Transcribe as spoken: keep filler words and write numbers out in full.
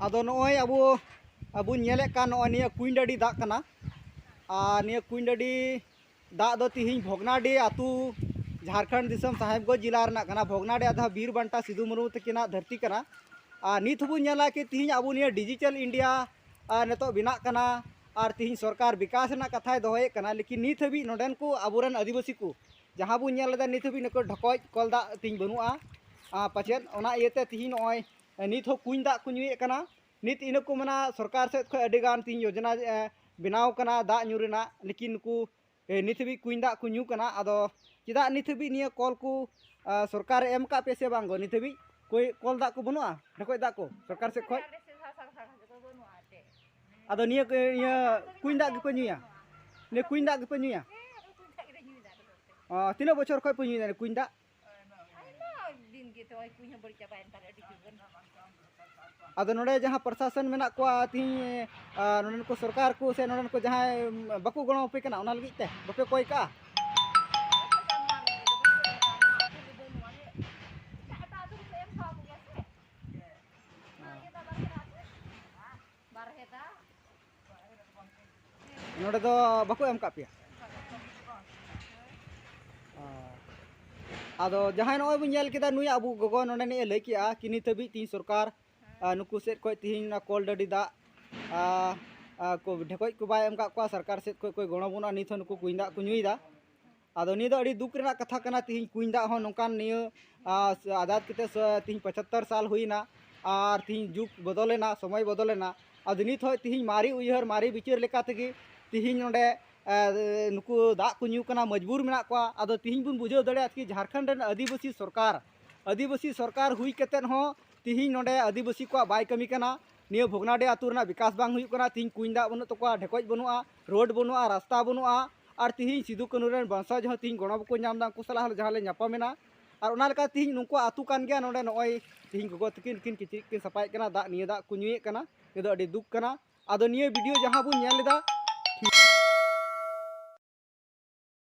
ᱟᱫᱚ ᱱᱚᱜᱼᱚᱭ ᱟᱵᱚ, ᱟᱵᱚ ᱧᱮᱞᱮᱫ ᱠᱟᱱ ᱱᱚᱜᱼᱚᱭ ᱱᱤᱭᱟᱹ ᱠᱩᱧᱰᱟᱹᱰᱤ ᱫᱟᱜ ᱠᱟᱱᱟ᱾ ᱟᱨ ᱱᱤᱭᱟᱹ ᱠᱩᱧᱰᱟᱹᱰᱤ ᱫᱟᱜ ᱫᱚ ᱛᱤᱦᱤᱧ ᱵᱷᱚᱜᱽᱱᱟᱰᱤ ᱟᱹᱛᱩ, ᱡᱷᱟᱲᱠᱷᱚᱸᱰ ᱫᱤᱥᱚᱢ, ᱥᱟᱦᱮᱵᱽᱜᱚᱸᱡᱽ ᱡᱮᱞᱟ ᱨᱮᱱᱟᱜ ᱠᱟᱱᱟ᱾ ᱵᱷᱚᱜᱽᱱᱟᱰᱤ ᱟᱫᱷᱟ ᱵᱤᱨ ᱵᱟᱱᱴᱟ ᱥᱤᱫᱩ ᱢᱩᱨᱢᱩ ᱛᱟᱹᱠᱤᱱᱟᱜ ᱫᱷᱟᱹᱨᱛᱤ ᱠᱟᱱᱟ᱾ ᱟᱨ ᱱᱤᱛ ᱦᱚᱸᱵᱚᱱ ᱧᱮᱞᱟ ᱠᱤ ᱛᱤᱦᱤᱧ ᱟᱵᱚ ᱱᱤᱭᱟᱹ ᱰᱤᱡᱤᱴᱟᱞ ᱤᱱᱰᱤᱭᱟ, ᱟᱨ ᱱᱤᱛᱚᱜ ᱵᱮᱱᱟᱜ ᱠᱟᱱᱟ, ᱟᱨ ᱛᱤᱦᱤᱧ ᱥᱚᱨᱠᱟᱨ ᱵᱤᱠᱟᱥ ᱨᱮᱱᱟᱜ ᱠᱟᱛᱷᱟᱭ ᱫᱚᱦᱚᱭᱮᱫ ᱠᱟᱱᱟ, ᱞᱮᱠᱤᱱ ᱱᱤᱛ ᱦᱟᱹᱵᱤᱡ ᱱᱚᱰᱮᱱ ᱠᱚ ᱟᱵᱚᱨᱮᱱ ᱟᱹᱫᱤᱵᱟᱹᱥᱤ ᱠᱚ ᱡᱟᱦᱟᱸ ᱵᱚᱱ ᱧᱮᱞ ᱞᱮᱫᱟ, ᱱᱤᱛ ᱦᱟᱹᱵᱤᱡ ᱱᱩᱠᱩ ᱰᱷᱚᱠᱚᱡ ᱠᱚᱞ ᱫᱟᱜ ᱛᱤᱦᱤᱧ ᱵᱟᱹᱱᱩᱜᱼᱟ᱾ ᱟᱨ ᱯᱟᱪᱮᱫ ᱚᱱᱟ ᱤᱭᱟᱹᱛᱮ ᱛᱤᱦᱤᱧ ᱱᱚᱜᱼᱚᱭ ᱱᱤᱛ ᱦᱚᱸ ᱠᱩᱧ ᱫᱟᱜ ᱠᱚ ᱧᱩᱭᱮᱫ ᱠᱟᱱᱟ᱾ ᱱᱤᱛ ᱤᱱᱟᱹ ᱠᱚ ᱢᱮᱱᱟ ᱥᱚᱨᱠᱟᱨ ᱥᱮᱫ ᱠᱷᱚᱱ ᱟᱹᱰᱤ ᱜᱟᱱ ᱛᱤᱦᱤᱧ ᱭᱳᱡᱚᱱᱟ, ᱮ, ᱵᱮᱱᱟᱣ ᱠᱟᱱᱟ ᱫᱟᱜ ᱧᱩ ᱨᱮᱱᱟᱜ, ᱞᱮᱠᱤᱱ ᱱᱩᱠᱩ, ᱮ, ᱱᱤᱛ ᱦᱟᱹᱵᱤᱡ ᱠᱩᱧ ᱫᱟᱜ ᱠᱚ ᱧᱩ ᱠᱟᱱᱟ᱾ ᱟᱫᱚ ᱪᱮᱫᱟᱜ ᱱᱤᱛ ᱦᱟᱹᱵᱤᱡ ᱱᱤᱭᱟᱹ ᱠᱚᱞ ᱠᱚ, ᱟ, ᱥᱚᱨᱠᱟᱨ ᱮ ᱮᱢ ᱠᱟᱜ ᱯᱮ ᱥᱮ ᱵᱟᱝ ᱜᱚ? ᱱᱤᱛ ᱦᱟᱹᱵᱤᱡ ᱠᱚᱭ ᱠᱚᱞ ᱫᱟᱜ ᱠᱚ ᱵᱟᱹᱱᱩᱜᱼᱟ ᱰᱷᱮᱠᱚᱡ ᱫᱟᱜ ᱠᱚ ᱥᱚᱨᱠᱟᱨ ᱥᱮᱫ ᱠᱷᱚᱱ? ᱟᱫᱚ ᱱᱤᱭᱟᱹ, ᱤᱭᱟᱹ, ᱠᱩᱧ ᱫᱟᱜ ᱜᱮᱯᱮ ᱧᱩᱭᱟ? ᱱᱤᱭᱟᱹ ᱠᱩᱧ ᱫᱟᱜ ᱜᱮᱯᱮ ᱧᱩᱭᱟ? ᱚ, ᱛᱤᱱᱟᱹᱜ ᱵᱚᱪᱷᱚᱨ ᱠᱷᱚᱱ ᱯᱮ ᱧᱩᱭᱫᱟ ᱱᱤᱭᱟᱹ ᱠᱩᱧ ᱫᱟᱜ? ᱟᱭᱢᱟ ᱫᱤᱱ ᱜᱮ ᱛᱚ ᱠᱩᱧ ᱦᱚᱸ ᱵᱟᱹᱲᱤᱡ ᱪᱟᱵᱟᱭᱮᱱ ᱛᱟᱞᱮ ᱟᱹᱰᱤ ᱡᱳᱨ᱾ ᱟᱫᱚ ᱱᱚᱰᱮ ᱡᱟᱦᱟᱸ ᱯᱨᱚᱥᱟᱥᱚᱱ ᱢᱮᱱᱟᱜ ᱠᱚᱣᱟ ᱛᱤᱦᱤᱧ, ᱟ, ᱱᱚᱰᱮᱱ ᱠᱚ ᱥᱚᱨᱠᱟᱨ ᱠᱚ ᱥᱮ ᱱᱚᱰᱮᱱ ᱠᱚ ᱡᱟᱦᱟᱸᱭ, ᱩᱢ, ᱵᱟᱠᱚ ᱜᱚᱲᱚ ᱟᱯᱮ ᱠᱟᱱᱟ, ᱚᱱᱟ ᱞᱟᱹᱜᱤᱫ ᱛᱮ ᱵᱟᱯᱮ ᱠᱚᱭ ᱠᱟᱜᱼᱟ? ᱵᱟᱨᱦᱮ ᱫᱟᱜ᱾ ᱱᱚᱰᱮ ᱫᱚ ᱵᱟᱠᱚ ᱮᱢ ᱠᱟᱜ ᱯᱮᱭᱟ? ᱚ᱾ ᱟᱫᱚ ᱡᱟᱦᱟᱸᱭ ᱱᱚᱜᱼᱚᱭ ᱵᱚᱱ ᱧᱮᱞ ᱠᱮᱫᱟ, ᱱᱩᱭ ᱟᱵᱚ ᱜᱚᱜᱚ ᱱᱚᱰᱮᱱᱤᱡ ᱮ ᱞᱟᱹᱭ ᱠᱮᱜᱼᱟ ᱠᱤ ᱱᱤᱛ ᱦᱟᱹᱵᱤᱡ ᱛᱤᱦᱤᱧ ᱥᱚᱨᱠᱟᱨ, ᱟᱨ ᱱᱩᱠᱩ ᱥᱮᱫ ᱠᱷᱚᱱ ᱛᱤᱦᱤᱧ ᱚᱱᱟ ᱠᱚᱞ ᱰᱟᱹᱰᱤ ᱫᱟᱜ, ᱟ, ᱟ, ᱠᱚ ᱰᱷᱮᱠᱚᱡ ᱠᱚ ᱵᱟᱭ ᱮᱢ ᱠᱟᱜ ᱠᱚᱣᱟ, ᱥᱚᱨᱠᱟᱨ ᱥᱮᱫ ᱠᱷᱚᱱ ᱠᱚ ᱜᱚᱲᱚ ᱵᱟᱹᱱᱩᱜᱼᱟ, ᱱᱤᱛ ᱦᱚᱸ ᱱᱩᱠᱩ ᱠᱩᱧ ᱫᱟᱜ ᱠᱚ ᱧᱩᱭᱮᱫᱟ᱾ ᱟᱫᱚ ᱱᱤᱭᱟᱹ ᱫᱚ ᱟᱹᱰᱤ ᱫᱩᱠ ᱨᱮᱱᱟᱜ ᱠᱟᱛᱷᱟ ᱠᱟᱱᱟ᱾ ᱛᱤᱦᱤᱧ ᱠᱩᱧ ᱫᱟᱜ ᱦᱚᱸ ᱱᱚᱝᱠᱟᱱ ᱱᱤᱭᱟᱹ, ᱟ, ᱟᱫᱟᱛ ᱠᱟᱛᱮ ᱥᱮ ᱛᱤᱦᱤᱧ ᱯᱚᱸᱪᱟᱛᱛᱚᱨ ᱥᱟᱞ ᱦᱩᱭᱱᱟ, ᱟᱨ ᱛᱤᱦᱤᱧ ᱡᱩᱜᱽ ᱵᱚᱫᱚᱞᱮᱱᱟ, ᱥᱚᱢᱚᱭ ᱵᱚᱫᱚᱞᱮᱱᱟ᱾ ᱟᱫᱚ ᱱᱤᱛ ᱦᱚᱸ ᱛᱤᱦᱤᱧ ᱢᱟᱨᱮ ᱩᱭᱦᱟᱹᱨ, ᱢᱟᱨᱮ ᱵᱤᱪᱟᱹᱨ ᱞᱮᱠᱟ ᱛᱮᱜᱮ ᱛᱤᱦᱤᱧ ᱱᱚᱰᱮ, ᱮ, ᱱᱩᱠᱩ ᱫᱟᱜ ᱠᱚ ᱧᱩ ᱠᱟᱱᱟ, ᱢᱚᱡᱽᱵᱩᱨ ᱢᱮᱱᱟᱜ ᱠᱚᱣᱟ᱾ ᱟᱫᱚ ᱛᱤᱦᱤᱧ ᱵᱚᱱ ᱵᱩᱡᱷᱟᱹᱣ ᱫᱟᱲᱮᱭᱟᱜᱼᱟ ᱠᱤ ᱡᱷᱟᱲᱠᱷᱚᱸᱰ ᱨᱮᱱ ᱟᱹᱫᱤᱵᱟᱹᱥᱤ ᱥᱚᱨᱠᱟᱨ, ᱟᱹᱫᱤᱵᱟᱹᱥᱤ ᱥᱚᱨᱠᱟᱨ ᱦᱩᱭ ᱠᱟᱛᱮᱫ ᱦᱚᱸ ᱛᱤᱦᱤᱧ ᱱᱚᱰᱮ ᱟᱹᱫᱤᱵᱟᱹᱥᱤ ᱠᱚᱣᱟᱜ ᱵᱟᱭ ᱠᱟᱹᱢᱤ ᱠᱟᱱᱟ᱾ ᱱᱤᱭᱟᱹ ᱵᱷᱚᱜᱽᱱᱟᱰᱤ ᱟᱹᱛᱩ ᱨᱮᱱᱟᱜ ᱵᱤᱠᱟᱥ ᱵᱟᱝ ᱦᱩᱭᱩᱜ ᱠᱟᱱᱟ᱾ ᱛᱤᱦᱤᱧ ᱠᱩᱧ ᱫᱟᱜ ᱵᱟᱹᱱᱩᱜ ᱛᱟᱠᱚᱣᱟ, ᱰᱷᱮᱠᱚᱡ ᱵᱟᱹᱱᱩᱜᱼᱟ, ᱨᱳᱰ ᱵᱟᱹᱱᱩᱜᱼᱟ, ᱨᱟᱥᱛᱟ ᱵᱟᱹᱱᱩᱜᱼᱟ᱾ ᱟᱨ ᱛᱤᱦᱤᱧ ᱥᱤᱫᱩ ᱠᱟᱹᱱᱦᱩ ᱨᱮᱱ ᱵᱚᱝᱥᱚᱡᱽ ᱦᱚᱸ ᱛᱤᱦᱤᱧ ᱜᱚᱲᱚ ᱵᱟᱠᱚ ᱧᱟᱢ ᱮᱫᱟ ᱩᱱᱠᱩ ᱥᱟᱞᱟᱜ ᱦᱚᱸ ᱡᱟᱦᱟᱸ ᱞᱮ ᱧᱟᱯᱟᱢᱮᱱᱟ᱾ ᱟᱨ ᱚᱱᱟ ᱞᱮᱠᱟ ᱛᱤᱦᱤᱧ ᱱᱩᱠᱩᱣᱟᱜ ᱟᱹᱛᱩ ᱠᱟᱱ ᱜᱮᱭᱟ᱾ ᱱᱚᱰᱮ ᱱᱚᱜᱼᱚᱭ ᱛᱤᱦᱤᱧ ᱜᱚᱜᱚ ᱛᱟᱹᱠᱤᱱ ᱠᱤᱱ ᱠᱤᱪᱨᱤᱡ ᱠᱤᱱ ᱥᱟᱯᱷᱟᱭᱮᱫ ᱠᱟᱱᱟ, ᱫᱟᱜ, ᱱᱤᱭᱟᱹ ᱫᱟᱜ ᱠᱚ ᱧᱩᱭᱮᱫ ᱠᱟᱱᱟ᱾ ᱱᱤᱭᱟᱹ ᱫᱚ ᱟᱹᱰᱤ ᱫᱩᱠ ᱠᱟᱱᱟ᱾ ᱟᱫᱚ ᱱᱤᱭᱟᱹ ᱵᱷᱤᱰᱤᱭᱳ ᱡᱟᱦᱟᱸ ᱵᱚᱱ ᱧᱮᱞ ᱮᱫᱟ,